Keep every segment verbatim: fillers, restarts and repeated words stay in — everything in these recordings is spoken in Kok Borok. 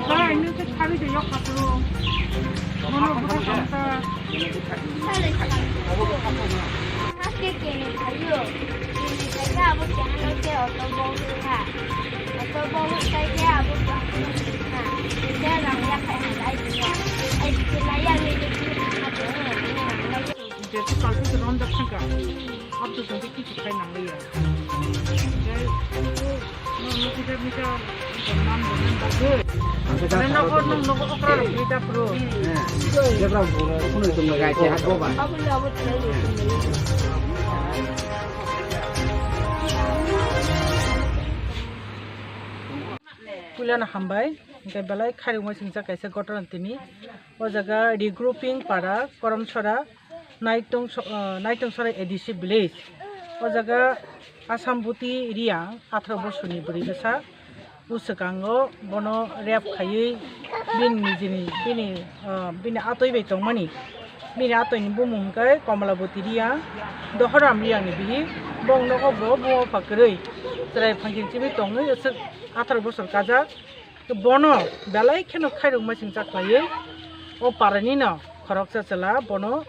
Bai, nung khe sabi de yok kapro. Mono buka kanta. Haske kene khayo. Kene khayo abo kehano khe auto bol kha. Auto bol kha khe abo kehano kha. Khe rang ya kha ai ai. Ai khe la ya le le khe na ha de. Jesu kalpi ke ron dak thangka. Abdu sangke kichu khai nang liya. Jai, no, no, kita, kita, nam, nam, nam, nam. Nogo, nogo, okra, kita, bro. Abul, abul, Puilano hambai, hingke belai khairokma singcha kaisa gotona tini. O jaga regrouping para, Koromsora, Naitong so-, ah, Naitong Sorai A D C village. O jaga Assam Buti Riya, atharo bosorni bwrwi bwsa. O swkango bono rape khaiwi bini nijini, bini, ah, bini atoi bai tongmani. Bini atoini bumung hwnkhe Komolaboti Riya, Dohoram Riyani bihik. Bong nogo bo buma bupha kwrwi. Chwrai phangching chimwi tongwi aswk atharo bosor kajak. Bono belai kheno khairokma singcha khlaiwi o parani no khoroksa chwla bono,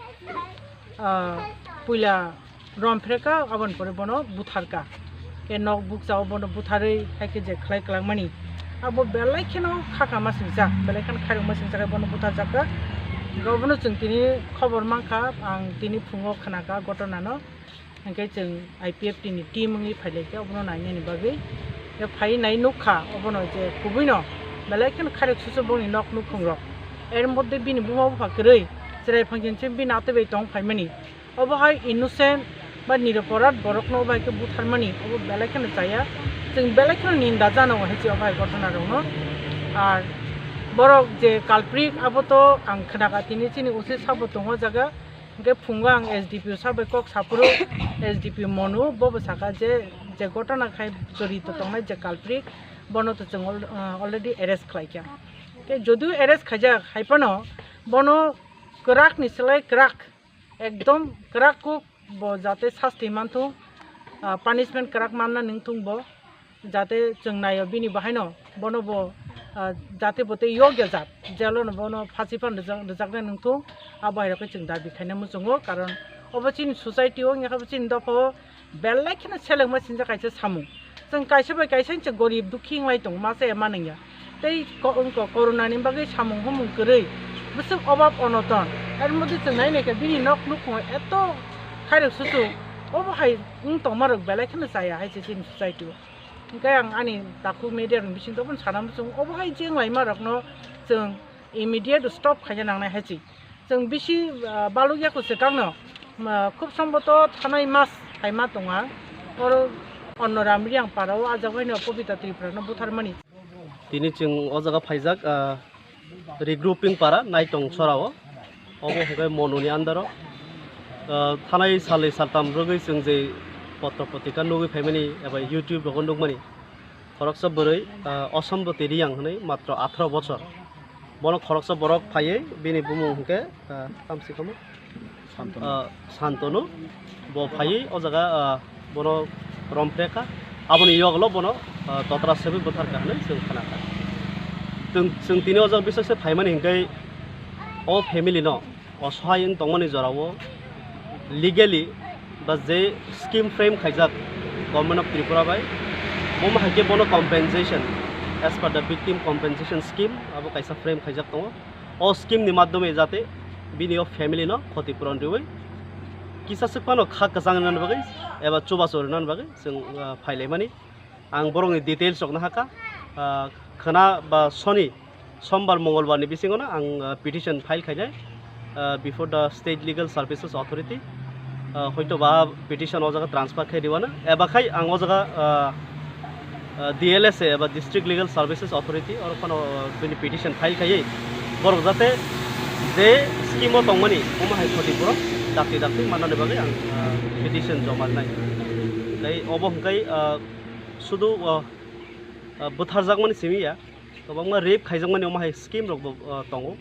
ah, puila romphre kha, aboni pore bono buthar kha. Khe nok bukcha o bono butharwi hai khe je khlai kwlangmani. Abo belai kheno kha kama singcha, belai kheno khairokma singcha khe bono buthar jak kha. Obono chwng tini khobor man kha, ang tini phungo khna kha gotona no. Hingke chwng I P F T ni team wngwi phai lai khe obono nainani bagwi. Khe phai nai nuk kha obono je kubui no belai kheno khairok susu bongni nok nukhung rok. Er moddhe bini buma bupha kwrwi chwrai phangching chim bini atwi bai tong phaimani. Obo hai innocent ba niraporad borok no obo hai khe butharmani obo belai kheno chaya. Chwng belai kheno ninda jana o hai se obo hai gotona rok no. Ar borok je culprit abo to ang khna kha tini chini usi sabo tongo jaga. Hingke phungo ang S D P o sabai kok saphuru, S D P Monu, bobo saka je, je gotona khai jorito tongnai je culprit, bono to chwng al-, ah, already arrest khlai kha. Ke jodio arrest khaijak, hai phano bono kwrak ni slai kwrak, ekdom kwrak kuk bo jate sasti manthung, ah, punishment kwrak manna ningthung bo. Jate chwng naio bini bahaino bono bo, ah, jate bo tei yokya jat, jelo no bono phasi phan rijak, rijaknai nungthung, abo hai rokhe chwng dabi khaina muchungo, karon obo chini society o wngya khe bo chini dopha o belai kheno selengma sinjak kaisa samung. Chwng kaisa bai kaisa chwng gorib dukhi wnglai tongo, masa ya manwngya. Tei ko-, wngkha corona ni bagwi samung humung kwrwi, bwswk obab onoton, er moddhe chwng nai naikha bini nok nukhungo eto khairok suchung, obo hai wng tongma rok belai kheno chaya hai se chini society o. Hingke ang ani takhuk media rokni bisingo bono sana muchung, obo hai jeng laima rokno chwng immediate stop khaina nangnai hai se. Chwng bisi, ah, balukya kwchwkangno, ah, khub somboto thanai mas hai ma tonga. Oro Onno Ram Riyang para o ajak baino Pabita Tripura no butharmani. Tini chwng o jaga phaijak, ah, Regrouping para Naitong Sora o. Obo hwnkhe Monuni under o. Ah, thanai salni saltam rwgwi chwng je potro potrika nugwi phaimani eba YouTube rogo nukmani. Khoroksa bwrwi, ah, Osomboti Riyang hwnwi matro atharo bochor. Bono khoroksa borok phaiwi bini bumung hwnkhe, ah, tamsi kamo? Santonu. Ah, Santonu. Bo phaiwi o jaga, ah, bono romphre kha. Aboni yoglo bono, ah, totra sebwi bwthar kha hwnwi chwng khna kha. Chwng, chwng tini o jaga bisai se phaimani hwnkhe o family no osohai wng tongmani jorao legally ba je scheme frame khaijak Government of Tripura bai, omo hai khe bono compensation as per the Victim Compensation Scheme abo kaisa frame khaijak tongo. O scheme ni madhyome jate bini o family no khoti puron riwi kisa swk phano kha kwchang rwnani bagwi eba chubachu rwnani bagwi chwng, ah, phailaimani. Ang borokni details rok nahakha, ah, khwna ba soni, sombar, mongolbar ni bisingo no ang, ah, petition file khainai, ah, before the State Legal Services Authority. Ah, hoito ba petition o jaga transfer khai riwano, eba khai ang o jaga, ah, ah, D L S A eba District Legal Services Authority oro phano, ah, bini petition file khaiwi borok jate je scheme o tongmani omo hai khoti borok dakti dakti mannani bagwi ang, ah, petition joma rinai. Tei obo hwnkhe, ah, sudu, ah, ah, bwtharjakmani simi ya, kwbangma rape khaijakmani omo hai scheme rok bo, ah, tongo.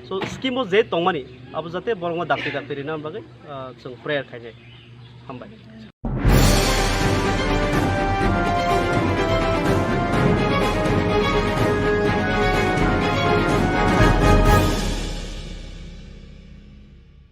So scheme o je tongmani abo jate borokno dakti dakti rina bagwi, ah, chwng prayer khainai. Hambai.